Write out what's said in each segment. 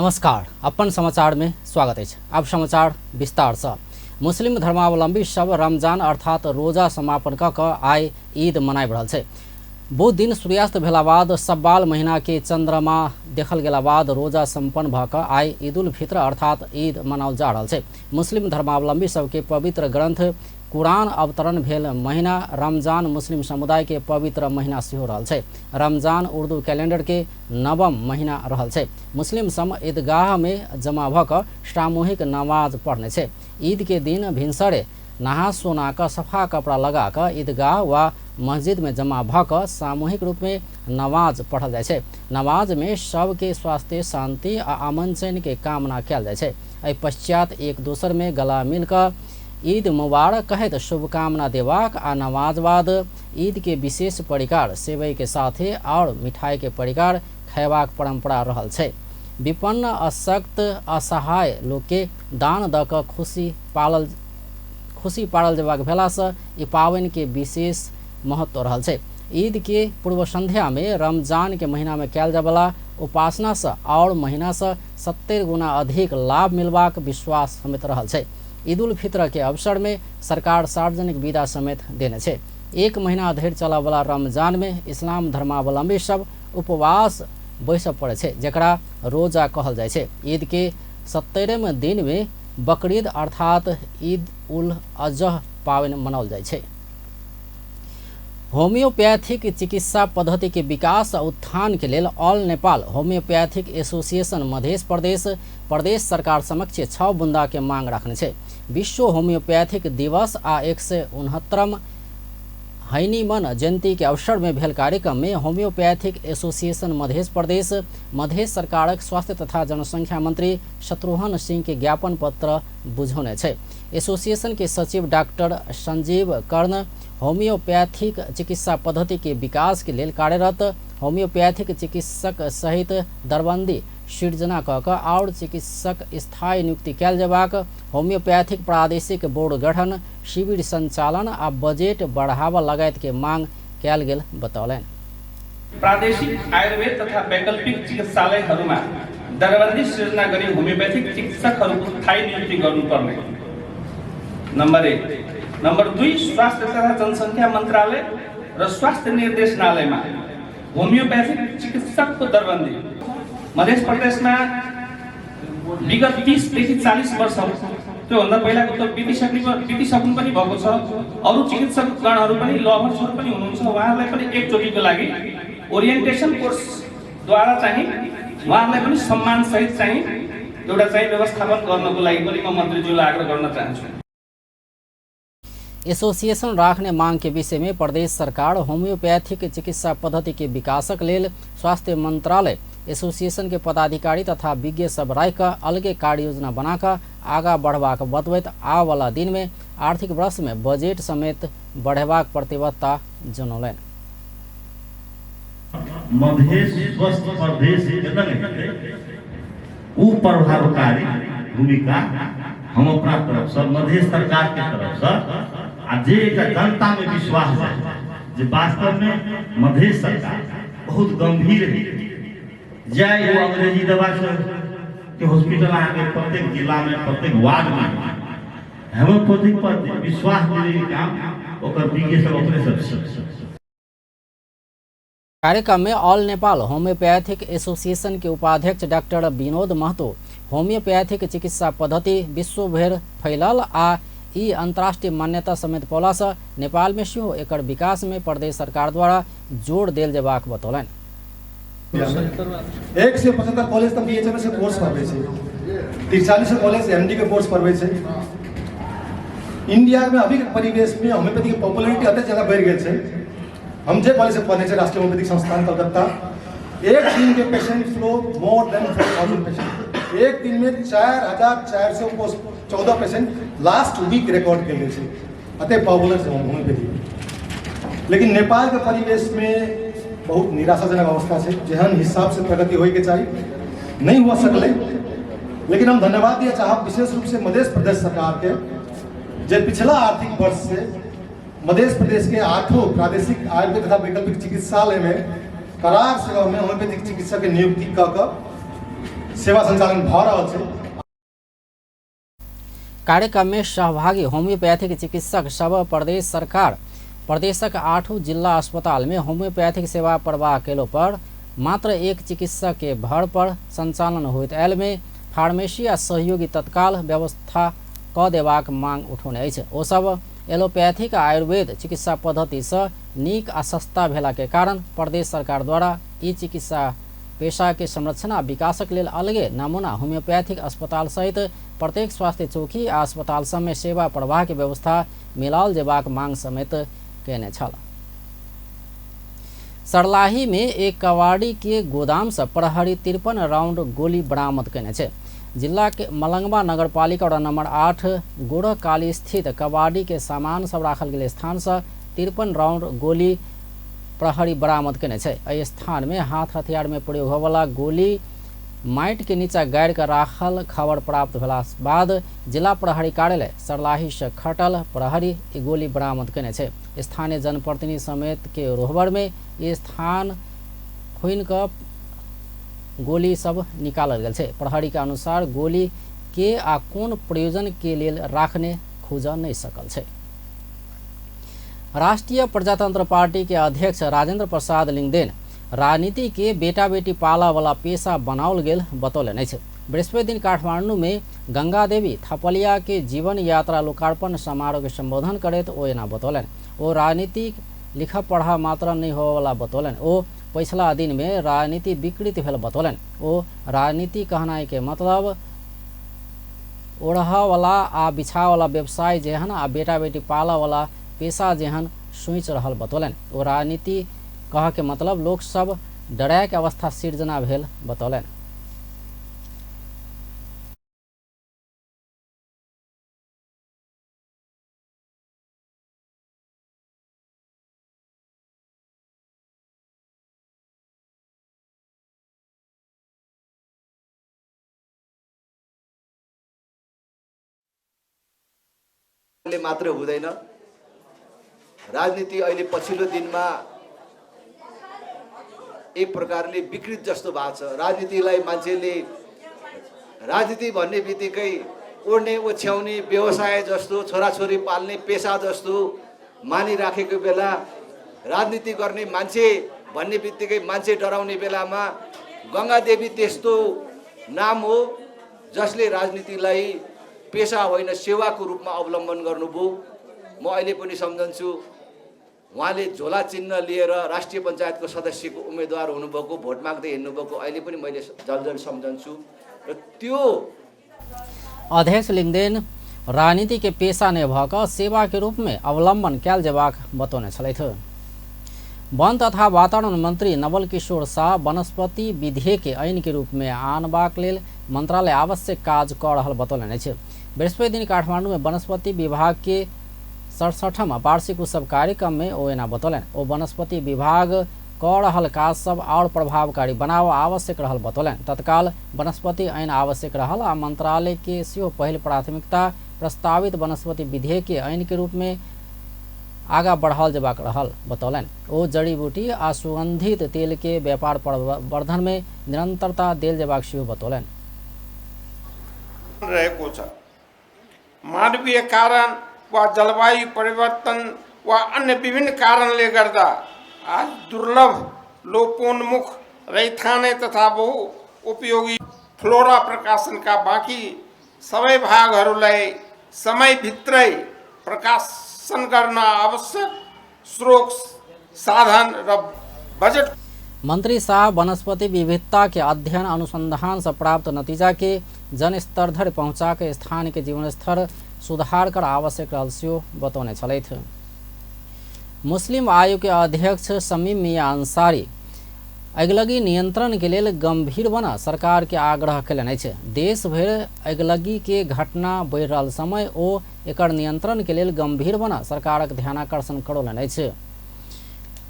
नमस्कार, अपन समाचार में स्वागत अछि। अब समाचार विस्तार से। मुस्लिम धर्मावलंबी सब रमजान अर्थात रोजा समापन क क आइ ईद मनाबि रहल छै। बुध दिन सूर्यास्त भेला बाद शव्वाल महीना के चंद्रमा देखल गेला बाद रोजा संपन्न भ क आइ ईद उल फित्र अर्थात ईद मनाओल जा रहल छै। मुस्लिम धर्मावलंबी सबके पवित्र ग्रंथ कुरान अवतरण भेल महीना रमजान मुस्लिम समुदाय के पवित्र महीना सेहो रहल छै। रमजान उर्दू कैलेंडर के नवम महीना रहल छै। मुस्लिम सब ईदगाह में जमा भ क सामूहिक नमाज पढ़ने छै। ईद के दिन भिनसरे नहा सोना क सफा कपड़ा लगा क ईदगाह वा मस्जिद में जमा भ क सामूहिक रूप में नमाज पढ़ल जाइ छै। नमाज में सब के स्वास्थ्य, शांति आ अमन चैन के कामना कयल जाइ छै। एहि पश्चात एक दोसर में गला मिल क ईद मुबारक कहैत शुभकामना देबाक आ नमाज बाद ईद के विशेष परिकार सेवई के साथे और मिठाई के परिकार खयबाक परंपरा रहल छै। विपन्न, अशक्त, असहाय लोक के दान द क खुशी पारल जेबाक भेला स ई पाबनि के विशेष महत्व रहल छै। ईद के पूर्व संध्या में रमजान के महीना में कयल जायवला उपासना स और महीना स 70 गुना अधिक लाभ मिलबाक विश्वास समेत रहल छै। ईद उल फित्र के अवसर में सरकार सार्वजनिक विदा समेत देने छै। एक महीना धरि चलयवला रमजान में इस्लाम धर्मावलंबी सब उपवास बैसऽ पड़ै छै, जकरा रोजा कहल जाइ छै। ईद के 70म दिन में बकरीद अर्थात ईद उल अजह पाबनि मनाओल जाइ छै। होम्योपैथिक चिकित्सा पद्धति के विकास आ उत्थान के लेल all Nepal homeopathic association Madhesh प्रदेश प्रदेश सरकार समक्ष 6 बुंदा के मांग रखने छै। विश्व होम्योपैथिक दिवस आ 169म हैनीमन जयंती के अवसर में भेल कार्यक्रम में होम्योपैथिक एसोसिएशन मधेश प्रदेश मधेश सरकारक स्वास्थ्य तथा जनसंख्या मंत्री शत्रुघ्न सिंह के ज्ञापन पत्र बुझौने छै। एसोसिएशन के सचिव डॉक्टर संजीव कर्ण होम्योपैथिक चिकित्सा पद्धति के विकास के लेल कार्यरत होम्योपैथिक चिकित्सक सहित दरबंदी सृजना क क आओर चिकित्सक स्थायी नियुक्ति कयल जेबाक, होम्योपैथिक प्रादेशिक बोर्ड गठन, शिविर संचालन आ बजेट बढ़ावा लगायत के मांग कयल गेल बतौलनि। प्रादेशिक आयुर्वेद तथा वैकल्पिक चिकित्सालयहरूमा दरबन्दी सृजना गरी होमियोपैथिक चिकित्सकहरूको स्थायी नियुक्ति गर्नुपर्ने नम्बर 1। नम्बर 2, स्वास्थ्य तथा जनसङ्ख्या मन्त्रालय र स्वास्थ्य निर्देशनालयमा होमियोपैथिक चिकित्सकको दरबन्दी। मध्य प्रदेशमा विगत 30 देखि 40 वर्ष त्योभन्दा पहिलाको त बितिसक्नु पनि भएको छ। अरू चिकित्सकगणहरू पनि लभर्सहरू पनि हुनुहुन्छ, उहाँहरूलाई पनि एकचोटिको लागि ओरिएन्टेसन कोर्सद्वारा चाहिँ उहाँहरूलाई पनि सम्मानसहित चाहिँ एउटा चाहिँ व्यवस्थापन गर्नको लागि पनि म मन्त्रीज्यूलाई आग्रह गर्न चाहन्छु। एसोसिएशन राखने मांग के विषय में प्रदेश सरकार होम्योपैथिक चिकित्सा पद्धति के विकासक लेल स्वास्थ्य मंत्रालय एसोसिएशन के पदाधिकारी तथा विज्ञ सब राखि कऽ अलगे कार्य योजना बना कऽ आगा बढ़बाक बतबैत आबऽवला दिन में आर्थिक वर्ष में बजेट समेत बढ़ेबाक प्रतिबद्धता जनौलनि। मधेश स्वस्थ प्रदेश केना हेतै उ प्रभावकारी भूमिका हम अपना तरफ से मधेश सरकार के तरफ से आ जे एक जनता में विश्वास है जे वास्तव में मधेश सरकार बहुत गंभीर है। जाए वो अंग्रेजी दवा से के हॉस्पिटल अहाँके प्रत्येक जिला में प्रत्येक वार्ड में हेमोपैथिक पर विश्वास दिले के काम ओकर विज्ञ सब अपने सब छी। कार्यक्रम में ऑल नेपाल होम्योपैथिक एसोसिएशन के उपाध्यक्ष डॉक्टर विनोद महतो होम्योपैथिक चिकित्सा पद्धति विश्वभरि फैलल आ ई अंतर्राष्ट्रीय मान्यता समेत पौला से नेपाल में सेहो एकर विकास में प्रदेश सरकार द्वारा जोर देल जेबाक बतौलनि। 175 कॉलेज तक बीएचएमएस के कोर्स पढ़बै छै, 43 कॉलेज एमडी के कोर्स पढ़बै छै। इंडिया में अभी के परिवेश में होम्योपैथी के पॉपुलरिटी अते ज्यादा बढ़ि गेल छै। हम जे कॉलेज से पढ़ने छै, राष्ट्रीय होम्योपैथिक संस्थान कलकत्ता, एक दिन के patient flow more than 4000 patient, एक दिन में 4414 पेशेंट लास्ट वीक रिकॉर्ड कयल गेल छै। अते पॉपुलर छै होम्योपैथी। लेकिन नेपाल के परिवेश में बहुत निराशाजनक अवस्था छै। जेहन हिसाब से प्रगति होय के चाही नहीं हुआ सकलै। लेकिन हम धन्यवाद दिए चाहब विशेष रूप से मध्य प्रदेश सरकार के, जे पिछला आर्थिक वर्ष से मध्य प्रदेश के 8 प्रादेशिक आयुर्वेद तथा वैकल्पिक चिकित्सालय में करार सेवा में होम्योपैथिक चिकित्सक के नियुक्ति क सेवा सञ्चालन भऽ रहल छै। कार्यक्रम में सहभागी होम्योपैथिक चिकित्सक सब प्रदेश सरकार प्रदेशक 8 जिला अस्पताल में होम्योपैथिक सेवा प्रवाह केलो पर मात्र एक चिकित्सक के भर पर संचालन होइत आयल में फार्मेसी आ सहयोगी तत्काल व्यवस्था क देबाक मांग उठौने अछि। ओ सब एलोपैथिक आ आयुर्वेद चिकित्सा पद्धति से नीक आ सस्ता भेला के कारण प्रदेश सरकार द्वारा ई चिकित्सा पेशा के संरक्षण आ विकासक लेल अलगे नमूना होम्योपैथिक अस्पताल सहित प्रत्येक स्वास्थ्य चौकी आ अस्पताल सब में सेवा प्रवाह के व्यवस्था मिलाओल जेबाक मांग समेत केने छल। सरलाही में एक कबाड़ी के गोदाम से प्रहरी 53 राउंड गोली बरामद केने छै। जिला के मलंगवा नगरपालिका वार्ड नंबर 8 गोरखकाली स्थित कबाड़ी के सामान सब राखल गेल स्थान से 53 राउंड गोली प्रहरी बरामद केने छै। एहि स्थान में हाथ हथियार में प्रयोग होवला गोली माटि के नीचा गाड़ि के राखल खबर प्राप्त भेला बाद जिला प्रहरी कार्यालय सरलाही से खटल प्रहरी ई गोली बरामद केने छै। स्थानीय जनप्रतिनिधि समेत के रोहबर में ई स्थान खुनि कऽ गोली सब निकालल गेल छै। प्रहरी के अनुसार गोली के आ कोन प्रयोजन के लेल राखने खुजऽ नहीं सकल छै। राष्ट्रीय प्रजातंत्र पार्टी के अध्यक्ष राजेंद्र प्रसाद लिंगदेन राजनीति के बेटा बेटी पाला वाला पेशा बनाओल गेल बतौलनि अछि। बृहस्पति दिन काठमांडू में गंगा देवी थपलिया के जीवन यात्रा लोकार्पण समारोह के संबोधन करैत ओ एना बतौलनि। ओ राजनीतिक लिखब पढ़ा मात्र नहीं होवला बतौलनि। ओ पिछला दिन में राजनीति विकृत भेल बतौलनि। ओ राजनीति कहनाइ के मतलब ओढ़ावला आ बिछावला व्यवसाय जेहन आ बेटा बेटी पाला वाला पेशा जेहन सोचि रहल बतौलनि। ओ राजनीति कह के मतलब लोक सब डराय के अवस्था सिर्जना भेल बतौलनि। मात्र हुँदैन राजनीति अहिले पछिल्लो दिनमा एक प्रकारले विकृत जस्तो भएको छ। राजनीतिलाई मान्छेले राजनीति भन्ने बित्तिकै ओढ्ने ओछ्याउने व्यवसाय जस्तो, छोराछोरी पाल्ने पेसा जस्तो मानिराखेको बेला, राजनीति गर्ने मान्छे भन्ने बित्तिकै मान्छे डराउने बेलामा गङ्गादेवी त्यस्तो नाम हो जसले राजनीतिलाई पेसा होइन सेवाको रूपमा अवलम्बन गर्नुभयो। म अहिले पनि सम्झन्छु उहाँले झोला चिन्ह लिएर राष्ट्रिय पञ्चायतको सदस्यको उम्मेदवार हुनुभएको, भोट माग्दै हिँड्नुभएको अहिले पनि मैले जलजल सम्झन्छु। र त्यो अध्यक्ष लिङ्गदेन राजनीति के पेशा नै भऽ कऽ सेवा के रूप में अवलंबन कयल जेबाक बतौने छलथि। वन तथा वातावरण मंत्री नवल किशोर शाह वनस्पति विधेयक के ऐन के रूप में आनबाक लेल मंत्रालय आवश्यक काज कऽ रहल बतौलनि अछि। बृहस्पति दिन काठमांडू में वनस्पति विभाग के 67ठम वार्षिक उत्सव कार्यक्रम में ओ एना बतौलनि। ओ वनस्पति विभाग कऽ रहल काज सब और प्रभावकारी बनाव आवश्यक रहल बतौलनि। तत्काल वनस्पति ऐन आवश्यक रहल आ मंत्रालय के सेहो पहिल प्राथमिकता प्रस्तावित वनस्पति विधेयक के ऐन के रूप में आगा बढ़ाओल जेबाक रहल बतौलनि। ओ जड़ी बूटी आ सुगंधित तेल के व्यापार प्रवर्धन में निरंतरता देल जेबाक सेहो बतौलनि। रहेको छ मानवीय कारण वा जलवायु परिवर्तन वा अन्य विभिन्न कारणले गर्दा आज दुर्लभ लोपोन्मुख रैथाने तथा बहु उपयोगी फ्लोरा प्रकाशनका बाँकी सबै भागहरूलाई समयभित्रै प्रकाशन गर्न आवश्यक स्रोत साधन र बजेट। मंत्री शाह वनस्पति विविधता के अध्ययन अनुसंधान से प्राप्त नतीजा के जन स्तर धरि पहुँचा के स्थान के जीवन स्तर सुधार कर आवश्यक रहल सेहो बतौने छलथि। मुस्लिम आयोग के अध्यक्ष शमीम मियां अंसारी अगिलगी नियंत्रण के लेल गंभीर बना सरकार के आग्रह कयलनि अछि। देश भरि अगिलगी के घटना बढ़ि रहल समय ओ एकर नियंत्रण के लेल गंभीर बना सरकारक ध्यानाकर्षण करौलनि अछि।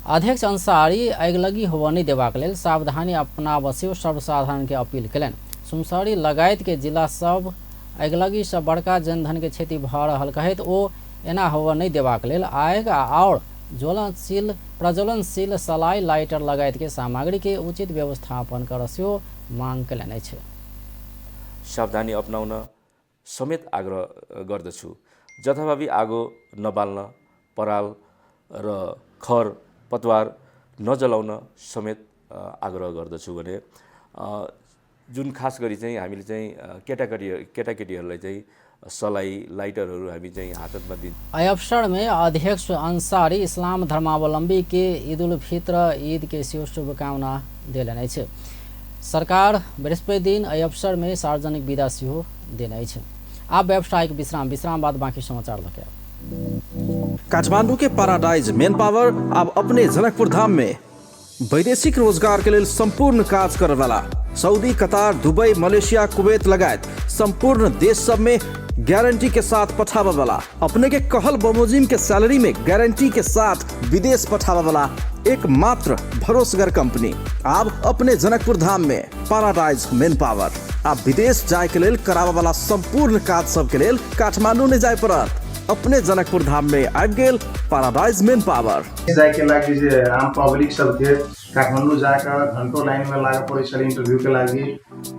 अध्यक्ष अंसारी अगिलगी होबय नहि देबाक लेल सावधानी अपनाबऽ सेहो सर्वसाधारण के अपील कयलनि। सुनसरी लगायत के जिला सब अगिलगी से बड़का जनधन के क्षति भऽ रहल कहैत ओ एना होबय नहि देबाक लेल आगि आओर ज्वलनशील प्रज्वलनशील सलाई लाइटर लगायत के सामग्री के उचित व्यवस्थापन कर सेहो मांग कयलनि अछि। सावधानी अपनाउन समेत आग्रह गर्दछु। जथाभावी आगो नबाल्न, पराल र खर पतवार नजलाउन समेत आग्रह गर्दछु भने जुन खास गरी चाहिँ हामीले चाहिँ केटाकेटीहरूलाई चाहिँ सलाई लाइटरहरू हामी चाहिँ हातमा दिन्छौँ। एहि अवसर में अध्यक्ष अंसारी इस्लाम धर्मावलंबी के ईद उल फित्र ईद के सेहो शुभकामना देलनि अछि। सरकार बृहस्पति दिन एहि अवसर में सार्वजनिक विदा सेहो देने अछि। आब व्यावसायिक विश्राम, विश्राम बाद बाकी समाचार लके। काठमांडू के पैराडाइज मेन पावर अब अपने जनकपुर धाम में वैदेशिक रोजगार के लेल संपूर्ण काज करे वाला Saudi, Qatar, Dubai, Malaysia, Kuwait लगायत संपूर्ण देश सब में गारंटी के साथ पठावे वाला, अपने के कहल बमोजिम के सैलरी में गारंटी के साथ विदेश पठावे वाला एकमात्र भरोसगर कंपनी अब अपने जनकपुर धाम में पैराडाइज मेन पावर। आप विदेश जाए के लेल करावे वाला संपूर्ण काज सब के लेल काठमांडू नहीं जाए पड़त, अपने जनकपुर धाम में आबि गेल पैराडाइज मेन पावर। जाए के लागि जे आम पब्लिक सबके काठमाडौँ जाकर घंटों लाइन में लागे पड़ै छलै इंटरव्यू के लागि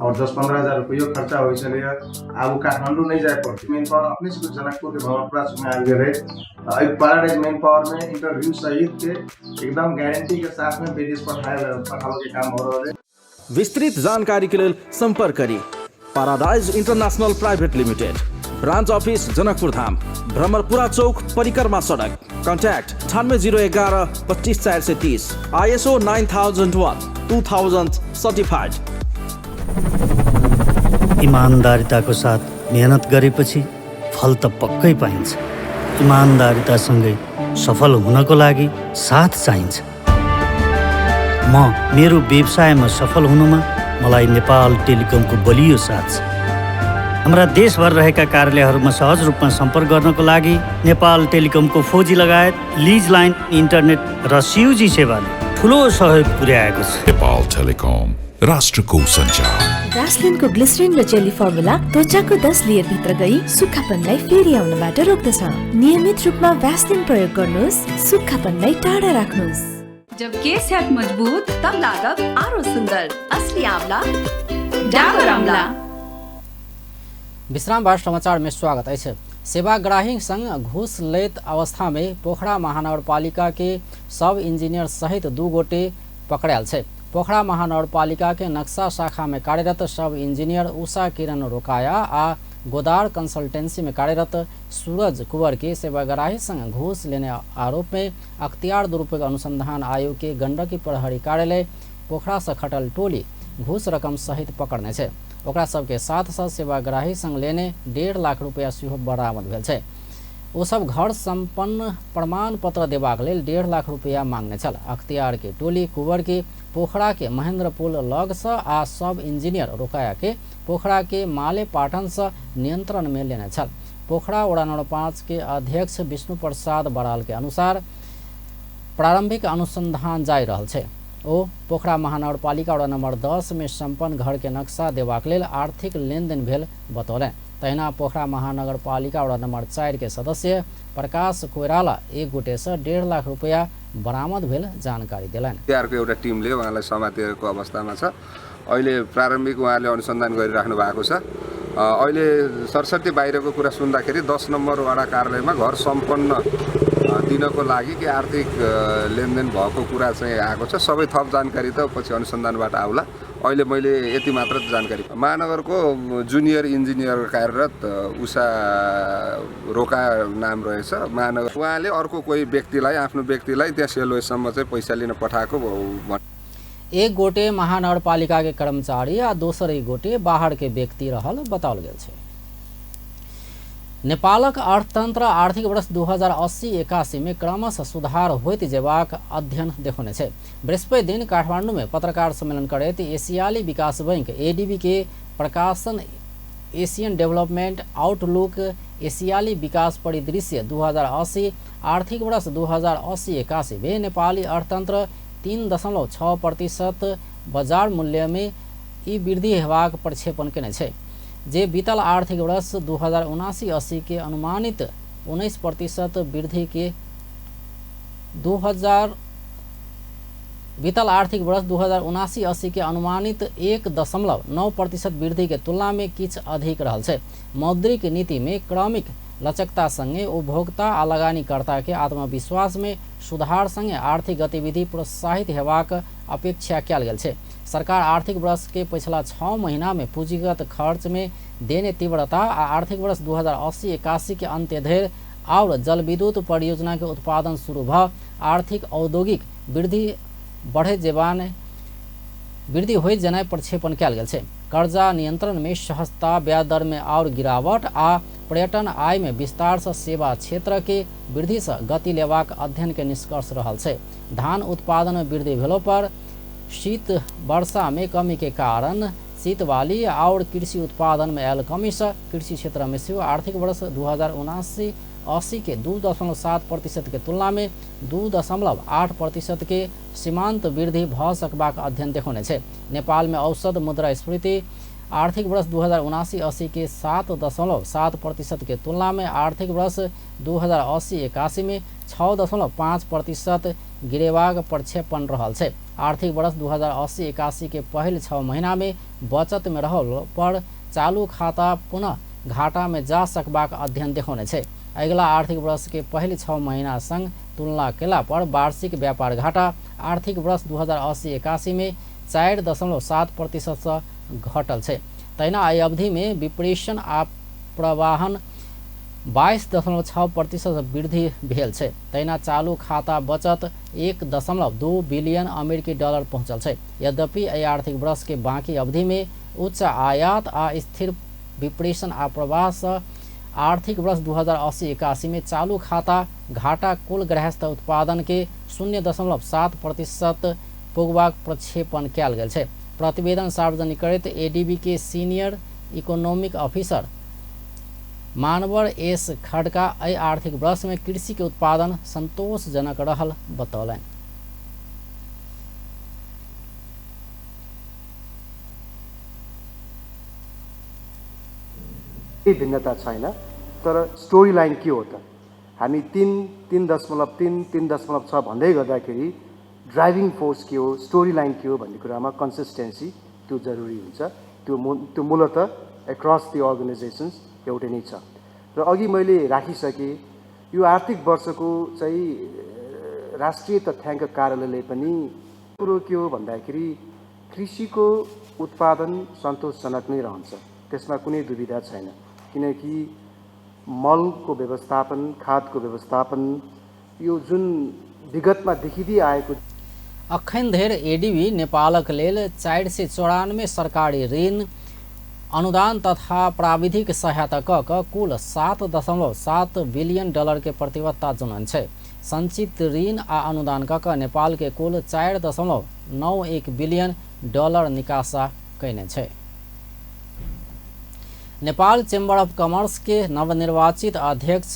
और 10-15 हजार रुपयो खर्चा होइ छलै। आब काठमाडौँ नहीं जाए पड़तै, मेन पावर अपने से जनकपुर के भवनपुरा में आबि गेलै। एहि पैराडाइज मेन पावर में इंटरव्यू सहित के एकदम गारंटी के साथ में विदेश पठावे के काम हो रहल है। विस्तृत जानकारी के लेल संपर्क करी paradise international private limited, branch office Janakpur Dham, Bhramarpura Chowk, परिक्रमा सडक। Contact 98 011 25 430, ISO 9001 2000 certified. इमान्दारिताको साथ मेहनत गरेपछि फल त पक्कै पाइन्छ। इमान्दारितासँगै सफल हुनको लागि साथ चाहिन्छ। म मेरो व्यवसायमा सफल हुनुमा मलाई नेपाल टेलिकमको बलियो साथ छ। हाम्रा देशभर रहेका कार्यालयहरूमा सहज रूपमा सम्पर्क गर्नको लागि नेपाल टेलिकमको 4G लगायत लिज लाइन इन्टरनेट र सियुजी सेवाले ठुलो सहयोग पुर्याएको छ। नेपाल टेलिकम, राष्ट्रको सञ्चार। भ्यासलिनको ग्लिसरिन र जेली फर्मुला त्वचाको 10 लेयर भित्र गई सुक्खापनलाई फेरि आउनबाट रोक्दछ। नियमित रूपमा भ्यासलिन प्रयोग गर्नुहोस्, सुक्खापनलाई टाढा राख्नुहोस्। जब केस हैत मजबूत तब लागब आरो सुंदर, असली आंवला डाबर आंवला। विश्राम बाद समाचार में स्वागत अछि। सेवाग्राही संग घूस लैत अवस्था में पोखरा महानगरपालिका के सब इंजीनियर सहित 2 गोटे पकड़ायल छै। पोखरा महानगरपालिका के नक्शा शाखा में कार्यरत सब इंजीनियर उषा किरण रोकाया आ गोदार कंसल्टेंसी में कार्यरत सूरज कुंवर के सेवाग्राही संग घूस लेने आरोप में अख्तियार दुरुपयोग अनुसंधान आयोग के गंडकी प्रहरी कार्यालय पोखरा से खटल टोली घूस रकम सहित पकड़ने छै। ओकरा सबके साथ साथ सेवाग्राही संग लेने 1.5 लाख रुपया सेहो बरामद भेल छै। ओ सब घर संपन्न प्रमाण पत्र देबाक लेल 1.5 लाख रुपया मांगने छल। अख्तियार के टोली कुंवर के पोखरा के महेंद्र पुल लग से आ सब इंजीनियर रोकाया के पोखरा के माले पाटन से नियंत्रण में लेने छल। पोखरा वडा नंबर 5 के अध्यक्ष विष्णु प्रसाद बराल के अनुसार प्रारंभिक अनुसंधान जारी रहल छै। ओ पोखरा महानगरपालिका वडा नंबर 10 में संपन्न घर के नक्शा देबाक लेल आर्थिक लेनदेन भेल बतौलनि। तहिना पोखरा महानगरपालिका वडा नंबर 4 के सदस्य प्रकाश कोइराला एक गोटे से 1.5 लाख रुपया बरामद भेल जानकारी देलनि। तिहारको एउटा टिमले उहाँलाई समातिएको अवस्थामा छ। अहिले प्रारम्भिक उहाँले अनुसन्धान गरिराख्नु भएको छ। अहिले सरस्वती बाहिरको कुरा सुन्दाखेरि 10 नम्बर वडा कार्यालयमा घर सम्पन्न दिनको लागि के आर्थिक लेनदेन भएको कुरा चाहिँ आएको छ। सबै थप जानकारी त पछि अनुसन्धानबाट आउला। अहिले मैले यति मात्र जानकारी। महानगरको जुनियर इन्जिनियर कार्यरत उषा रोका नाम रहेछ महानगर, उहाँले अर्को कोही व्यक्तिलाई आफ्नो व्यक्तिलाई त्यहाँ सेलवेसम्म चाहिँ पैसा लिन पठाएको। एक गोटे महानगरपालिका के कर्मचारी आ दोसर एक गोटे बाहर के व्यक्ति रहल बताओल गेल छै। नेपालक अर्थतंत्र आर्थिक वर्ष 2080-81 में क्रमशः सुधार होइत जेबाक अध्ययन देखौने छै। बृहस्पति दिन काठमांडू में पत्रकार सम्मेलन करैत एशियाली विकास बैंक एडीबी के प्रकाशन एशियन डेवलपमेंट आउटलुक एशियाली विकास परिदृश्य 2080 आर्थिक वर्ष 2080-81 में नेपाली अर्थतंत्र 3.6% बजार मूल्य में ई वृद्धि हेबाक प्रक्षेपण केने छै, जे बीतल आर्थिक वर्ष 2079-80 के अनुमानित 19% वृद्धि के बीतल आर्थिक वर्ष 2079-80 के अनुमानित 1.9% वृद्धि के तुलना में किछु अधिक रहल छै। मौद्रिक नीति में क्रमिक लचकता संगे उपभोक्ता आ लगानीकर्ता के आत्मविश्वास में सुधार संगे आर्थिक गतिविधि प्रोत्साहित हेबाक अपेक्षा कयल गेल छै। सरकार आर्थिक वर्ष के पिछला 6 महीना में पूंजीगत खर्च में देने तीव्रता आ आर्थिक वर्ष 2080-81 के अंत्य धरि और जलविद्युत परियोजना के उत्पादन शुरू भ आर्थिक औद्योगिक वृद्धि बढ़े जेबान वृद्धि होइत जेनाइ प्रक्षेपण कयल गेल छै। कर्जा नियंत्रण में सहजता, ब्याज दर में और गिरावट आ पर्यटन आय में विस्तार से सेवा क्षेत्र के वृद्धि से गति लेबाक अध्ययन के निष्कर्ष रहल छै। धान उत्पादन में वृद्धि भेलो पर शीत वर्षा में कमी के कारण शीतवाली और कृषि उत्पादन में आयल कमी से कृषि क्षेत्र में सेहो आर्थिक वर्ष 2079-80 के 2.7% के तुलना में 2.8% के सीमांत वृद्धि भ सकबाक अध्ययन देखौने छै। नेपाल में औसत मुद्रास्फीति आर्थिक वर्ष 2079-80 के 7.7% के तुलना में आर्थिक वर्ष 2080-81 में 6.5% गिरेबाक प्रक्षेपण रहल छै। आर्थिक वर्ष 2080-81 के पहिल 6 महीना में बचत में रहल पर चालू खाता पुनः घाटा में जा सकबाक अध्ययन देखौने छै। अगिला आर्थिक वर्ष के पहिल 6 महीना संग तुलना केला पर वार्षिक व्यापार घाटा आर्थिक वर्ष 2080-81 में 4.7% से घटल छै। तहिना एहि अवधि में विप्रेषण आ प्रवाहन 22.6% वृद्धि भेल छै। तहिना चालू खाता बचत 1.2 बिलियन अमेरिकी डॉलर पहुँचल छै। यद्यपि एहि आर्थिक वर्ष के बाकी अवधि में उच्च आयात आ स्थिर विप्रेषण आ प्रवाह से आर्थिक वर्ष 2080-81 में चालू खाता घाटा कुल गृहस्थ उत्पादन के 0.7% पुगबाक प्रक्षेपण कयल गेल छै। प्रतिवेदन सार्वजनिक करैत एडीबी के senior economic officer Manwar S Khadka एहि आर्थिक वर्ष में कृषि के उत्पादन संतोषजनक रहल बतौलनि। भिन्नता छैन, तर स्टोरी लाइन के हो त? हामी 3, 3.3, 3.6 भन्दै गर्दाखेरि ड्राइभिङ फोर्स के हो, स्टोरी लाइन के हो भन्ने कुरामा कन्सिस्टेन्सी त्यो जरुरी हुन्छ। त्यो मूलत एक्रस the organisations एउटै नै छ। र अघि मैले राखिसकेँ, यो आर्थिक वर्षको चाहिँ राष्ट्रिय तथ्याङ्क कार्यालयले पनि कुरो के हो भन्दाखेरि कृषिको उत्पादन सन्तोषजनक नै रहन्छ, त्यसमा कुनै दुविधा छैन। किनकि मलको व्यवस्थापन, खादको व्यवस्थापन यो जुन विगतमा देखिँदै आएको। अखन धरि एडीबी नेपालक लेल 494 सरकारी ऋण अनुदान तथा प्राविधिक सहायता क क कुल 7.7 बिलियन डॉलर के प्रतिबद्धता जनौने छै। संचित ऋण आ अनुदान क क नेपाल के कुल 4.91 बिलियन डॉलर निकासा कयने छै। नेपाल चैम्बर ऑफ कॉमर्स के नवनिर्वाचित अध्यक्ष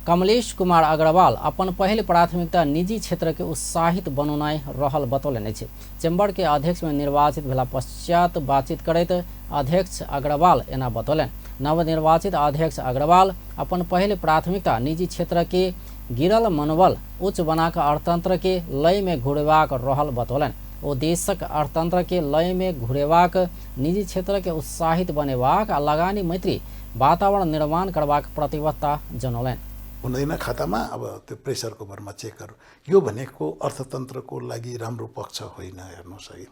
कमलेश कुमार अग्रवाल अपन पहिल प्राथमिकता निजी क्षेत्र के उत्साहित बनौनाइ रहल बतौलनि अछि। चैम्बर के अध्यक्ष में निर्वाचित भेला पश्चात बातचीत करैत अध्यक्ष अग्रवाल एना बतौलनि। नवनिर्वाचित अध्यक्ष अग्रवाल अपन पहिल प्राथमिकता निजी क्षेत्र के गिरल मनोबल उच्च बनाक अर्थतंत्र के लय में घुरेबाक रहल बतौलनि। ओ देशक अर्थतंत्र के लय में घुरेबाक, निजी क्षेत्र के उत्साहित बनेबाक आ लगानी मैत्री वातावरण निर्माण करबाक प्रतिबद्धता जनौलनि। हुँदैन खातामा अब त्यो प्रेसरको भरमा चेकहरू, यो भनेको अर्थतन्त्रको लागि राम्रो पक्ष होइन। हेर्नुहोस् है,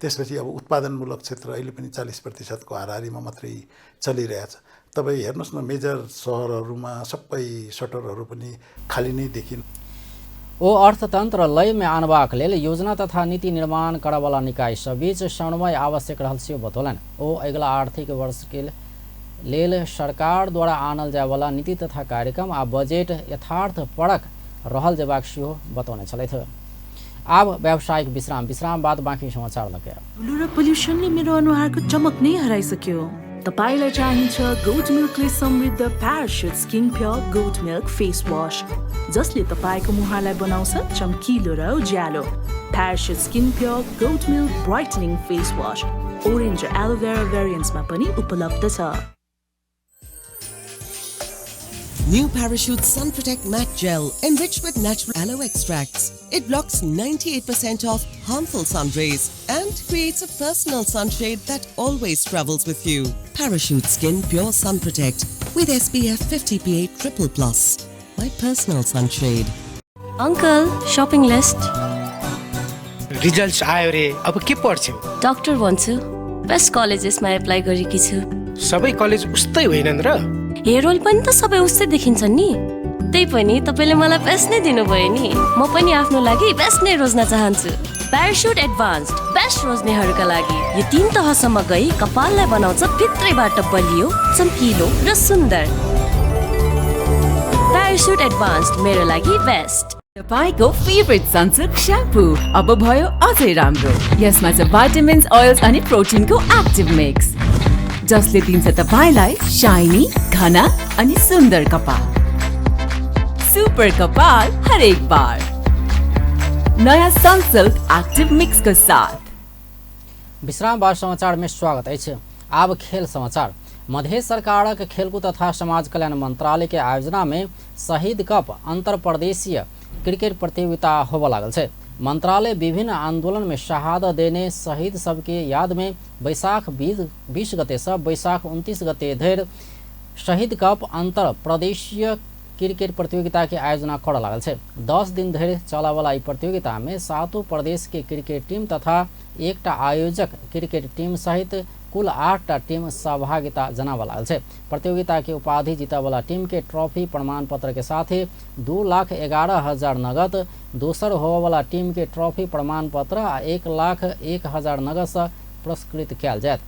त्यसपछि अब उत्पादनमूलक क्षेत्र अहिले पनि 40% को हाराहारीमा मात्रै चलिरहेछ। तपाईँ हेर्नुहोस् न, मेजर सहरहरूमा सबै सटरहरू पनि खाली नै देखिन्। ओ अर्थतंत्र लय में आनबाक लेल योजना तथा नीति निर्माण करऽवला निकाय सब बीच समन्वय आवश्यक रहल सेहो बतौलनि। ओ अगिला आर्थिक वर्ष के लेल सरकार द्वारा आनल जायवला नीति तथा कार्यक्रम आ बजेट यथार्थ परक रहल जेबाक सेहो बतौने छलथि। आब व्यावसायिक विश्राम, विश्राम बाद बाँकी समाचार लगे। धुलो र पोल्युसनले मेरो अनुहारको चमक नै हराइसक्यो। तपाईलाई चाहिन्छ गोट मिल्कले समृद्ध Parachute skin pure goat milk face wash, जसले तपाईको मुहारलाई बनाउँछ चम्किलो र उज्यालो। Parachute skin pure goat milk brightening face wash orange र एलोभेरा भेरिएन्ट्समा पनि उपलब्ध छ। New Parachute Sun Protect Matte Gel, enriched with natural aloe extracts. It blocks 98% of harmful sun rays and creates a personal sunshade that always travels with you. Parachute Skin Pure Sun Protect with SPF 50 PA triple plus. My personal sunshade. Uncle, shopping list. Result आयो रे, अब के पढ्छौ? Doctor भन्छु। Best कलेजेसमा apply गरेकी छु। सबै college उस्तै होइनन् र। हेयर ओइल पनि त सबै उस्तै देखिन्छन् नि। त्यही पनि तपाईँले मलाई बेस्ट नै दिनुभयो नि। म पनि आफ्नो लागि बेस्ट नै रोज्न चाहन्छु। प्यारासुट एडभान्स्ड बेस्ट रोज्नेहरूका लागि यो 3 तहसम्म गई कपाललाई बनाउँछ भित्रैबाट बलियो, चम्किलो र सुन्दर। प्यारासुट एडभान्स्ड मेरो लागि बेस्ट। तपाईँको फेभरेट सनसिल्क स्याम्पू अब भयो अझै राम्रो। यसमा छ भाइटामिन्स, ओइल्स अनि प्रोटिनको एक्टिभ मिक्स, जसले दिन्छ तपाईँलाई शाइनी, घना अनि सुन्दर कपाल। सुपर कपाल हरेक बार नयाँ सनसिल्क एक्टिभ मिक्स को साथ। विश्राम बाद समाचार में स्वागत अछि। आब खेल समाचार। मधेश सरकारक खेलकूद तथा समाज कल्याण मंत्रालय के आयोजना में शहीद कप अंतर प्रदेशीय क्रिकेट प्रतियोगिता होबय लागल छै। मंत्रालय विभिन्न आंदोलन में शहादत देने शहीद सबके याद में बैसाख 20 गते से बैसाख 29 गते धरि शहीद कप अंतर प्रदेशीय क्रिकेट प्रतियोगिता के आयोजना करय लागल छै। 10 दिन धरि चलयवला ई प्रतियोगिता में 7 प्रदेश के क्रिकेट टीम तथा एकटा आयोजक क्रिकेट टीम सहित कुल 8टा टीम सहभागिता जनाबय लागल छै। प्रतियोगिता के उपाधि जीतयवला टीम के ट्रॉफी प्रमाण पत्र के साथ ही 2,11,000 नगद, दोसर होबयवला टीम के ट्रॉफी प्रमाण पत्र आ 1,01,000 नगद से पुरस्कृत कयल जायत।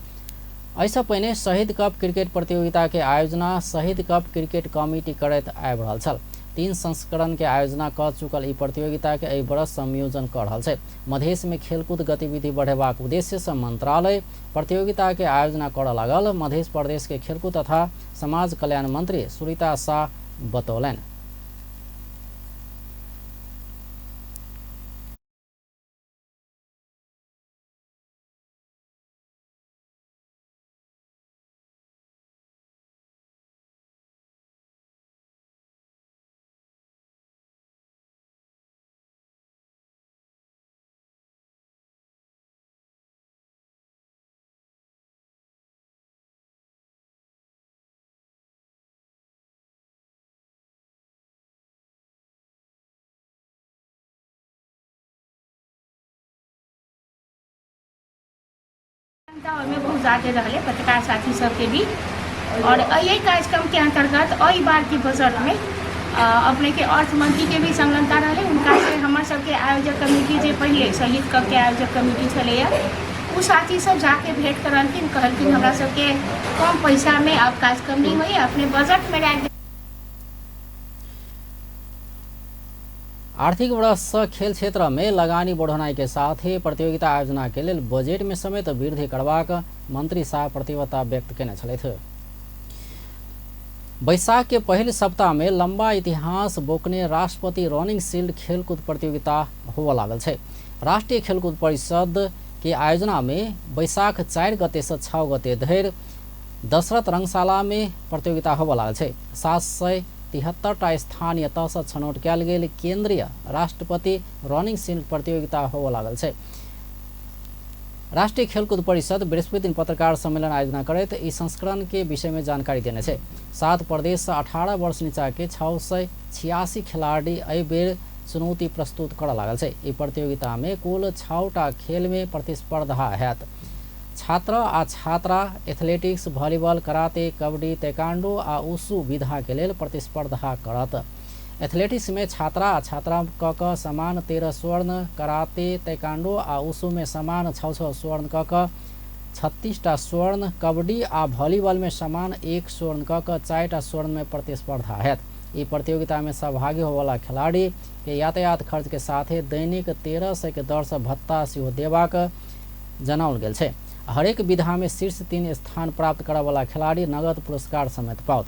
एहिसँ पहिने शहीद कप क्रिकेट प्रतियोगिता के आयोजना शहीद कप क्रिकेट कमिटी करैत आबि रहल छल। 3 संस्करण के आयोजना क चुकल ई प्रतियोगिता के एहि वर्ष संयोजन क रहल छै। मधेश में खेलकूद गतिविधि बढ़ेबाक उद्देश्य से मंत्रालय प्रतियोगिता के आयोजना करय लागल। मधेश प्रदेश के खेलकूद तथा समाज कल्याण मंत्री सुरीता शाह बतौलनि। ओहिमे बहुत ज़्यादा रहलै पत्रकार साथी सबके भी। और एहि कार्यक्रम के अंतर्गत एहि बार के बजट में अपने के अर्थ मंत्री के भी संलग्नता रहलै। उनका से हमर सबके आयोजक कमिटी जे पहिले शहीद कप के आयोजक कमिटी छलैया, उ साथी सब जाके भेंट करलखिन, कहलखिन हमरा सबके कम पैसा में अब कार्यक्रम नहीं होइए, अपने बजट में राखि। आर्थिक वर्ष से खेल क्षेत्र में लगानी बढ़ौनाइ के साथ ही प्रतियोगिता आयोजना के लेल बजट में समेत वृद्धि करबाक मंत्री शाह प्रतिबद्धता व्यक्त केने छलथि। बैसाख के पहिल सप्ताह में लंबा इतिहास बोकने राष्ट्रपति रनिंग शील्ड खेलकूद प्रतियोगिता होबय लागल छै। राष्ट्रीय खेलकूद परिषद के आयोजना में बैसाख 4 गते से 6 गते धरि दशरथ रंगशाला में प्रतियोगिता होबय लागल छै। 773टा स्थानीय तहसँ छनौट कयल गेल केंद्रीय राष्ट्रपति रनिंग शील्ड प्रतियोगिता होबय लागल छै। राष्ट्रीय खेलकूद परिषद बृहस्पति दिन पत्रकार सम्मेलन आयोजना करैत ई संस्करण के विषय में जानकारी देने छै। 7 प्रदेश से 18 वर्ष नीचा के 686 खिलाड़ी एहि बेर चुनौती प्रस्तुत करय लागल छै। ई प्रतियोगिता में कुल 6टा खेल में प्रतिस्पर्धा हैत। छात्र आ छात्रा एथलेटिक्स, वॉलीबॉल, कराते, कबड्डी, ताइक्वांडो आ उशू विधा के लेल प्रतिस्पर्धा करत। एथलेटिक्स में छात्रा आ छात्रा क समान 13 स्वर्ण, कराते, ताइक्वांडो आ उशू में समान 6-6 स्वर्ण क 36टा स्वर्ण, कबड्डी आ वॉलीबॉल में समान 1 स्वर्ण क 4टा स्वर्ण में प्रतिस्पर्धा हैत। ई प्रतियोगिता में सहभागी होवला खिलाड़ी के यातायात खर्च के साथ दैनिक 1300 के दर से भत्ता सेहो देबाक जनाओल गेल छै। हरेक विधा में शीर्ष 3 स्थान प्राप्त करयवला खिलाड़ी नगद पुरस्कार समेत पाओत।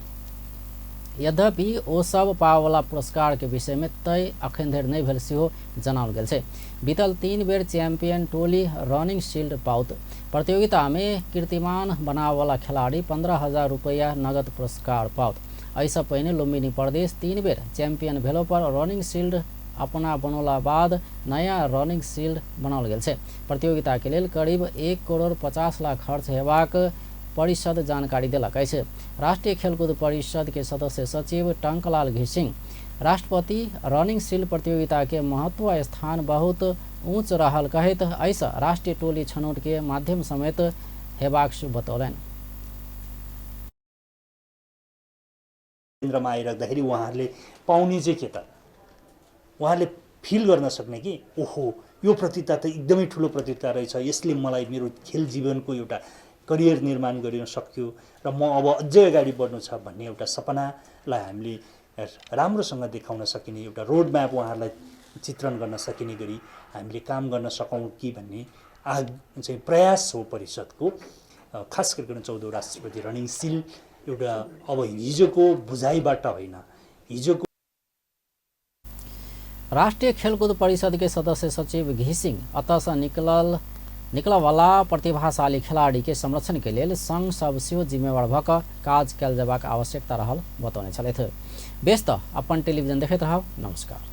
यद्यपि ओ सब पावला पुरस्कार के विषय में तय अखन धरि नहि भेल सेहो जनाओल गेल छै। बीतल 3 बेर चैंपियन टोली रनिंग शील्ड पाओत। प्रतियोगिता में कीर्तिमान बनावला खिलाड़ी 15,000 रुपया नगद पुरस्कार पाओत। एहिसँ पहिने लुम्बिनी प्रदेश 3 बेर चैंपियन भेलो पर रनिंग शील्ड अपना बनौला बाद नया रनिंग शील्ड बनाओल गेल छै। प्रतियोगिता के लेल करीब 1 करोड़ 50 लाख खर्च हेबाक परिषद जानकारी देलक अछि। राष्ट्रीय खेलकूद परिषद के सदस्य सचिव टंकलाल घिसिंग राष्ट्रपति रनिंग शील्ड प्रतियोगिता के महत्व स्थान बहुत ऊंच रहल कहैत एहिसँ राष्ट्रीय टोली छनौट के माध्यम समेत हेबाक बतौलनि। केन्द्रमा आइराख्दाखेरि उहाँहरूले पाउने चाहिँ के त, उहाँहरूले फिल गर्न सक्ने कि ओहो यो प्रतियोगिता त एकदमै ठुलो प्रतियोगिता रहेछ, यसले मलाई मेरो खेल जीवनको एउटा करियर निर्माण गर्न सक्यो र म अब अझै अगाडि बढ्नु छ भन्ने एउटा सपनालाई हामीले राम्रोसँग देखाउन सकिने एउटा रोड म्याप उहाँहरूलाई चित्रण गर्न सकिने गरी हामीले काम गर्न सकौँ कि भन्ने चाहिँ प्रयास हो परिषदको। खास गरिकन 14औं राष्ट्रपति रनिङ सिल एउटा अब हिजोको बुझाइबाट होइन, हिजोको राष्ट्रिय खेलकुद परिषद के सदस्य सचिव घिसिंग अतः निकलवाला प्रतिभाशाली खिलाड़ी के संरक्षण के लेल संघ सब सेहो जिम्मेवार भऽ कऽ काज कयल जयबाक आवश्यकता रहल बतौने छलथि। बेस तऽ अपन टेलीविजन देखैत रहब। नमस्कार।